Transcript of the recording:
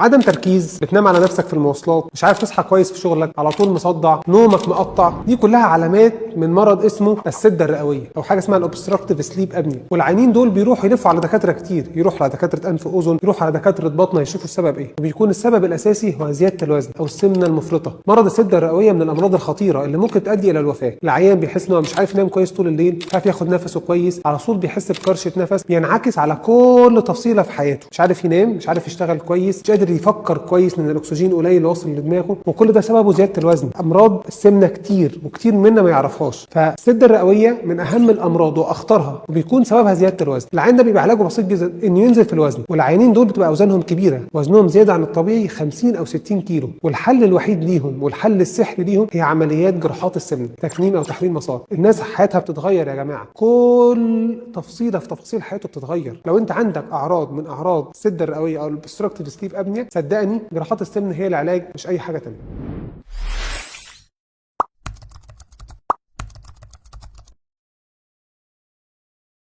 عدم تركيز، بتنام على نفسك في المواصلات، مش عارف تصحى كويس في شغلك، على طول مصدع، نومك مقطع، دي كلها علامات من مرض اسمه السده الرئويه او حاجة اسمها ال obstructive sleep apnea. والعيانين دول بيروحوا يلفوا على دكاترة كتير، يروحوا على دكاترة انف واذن، يروحوا على دكاترة بطنه يشوفوا السبب ايه، وبيكون السبب الاساسي هو زيادة الوزن او السمنة المفرطة. مرض السده الرئويه من الامراض الخطيرة اللي ممكن تؤدي الى الوفاة. العيان بيحس ان هو مش عارف ينام كويس طول الليل، مش عارف ياخد نفسه كويس، على طول بيحس بكرشه نفس، بينعكس على كل تفصيله في حياته، مش عارف ينام، مش عارف يشتغل كويس، مش قادر يفكر كويس لان الاكسجين قليل واصل لدماغه، وكل ده سببه زيادة الوزن. امراض السمنة كتير وكتير منا ما يعرفهاش. فالسده الرئويه من اهم الامراض واخطرها، وبيكون سببها زيادة الوزن. العيان ده بيبقى علاجه بسيط جدا، انه ينزل في الوزن. والعيانين دول بتبقى اوزانهم كبيرة، وزنهم زيادة عن الطبيعي 50 او 60 كيلو، والحل الوحيد ليهم والحل السحري ليهم هي عمليات جراحات السمنة، تكميم او تحويل مسار. الناس حياتها بتتغير يا جماعة، كل تفصيله في تفاصيل حياته بتتغير. لو انت عندك اعراض من اعراض السده الرئويه او ال obstructive sleep apnea، صدقني جراحات السمنة هي العلاج، مش اي حاجة تانية.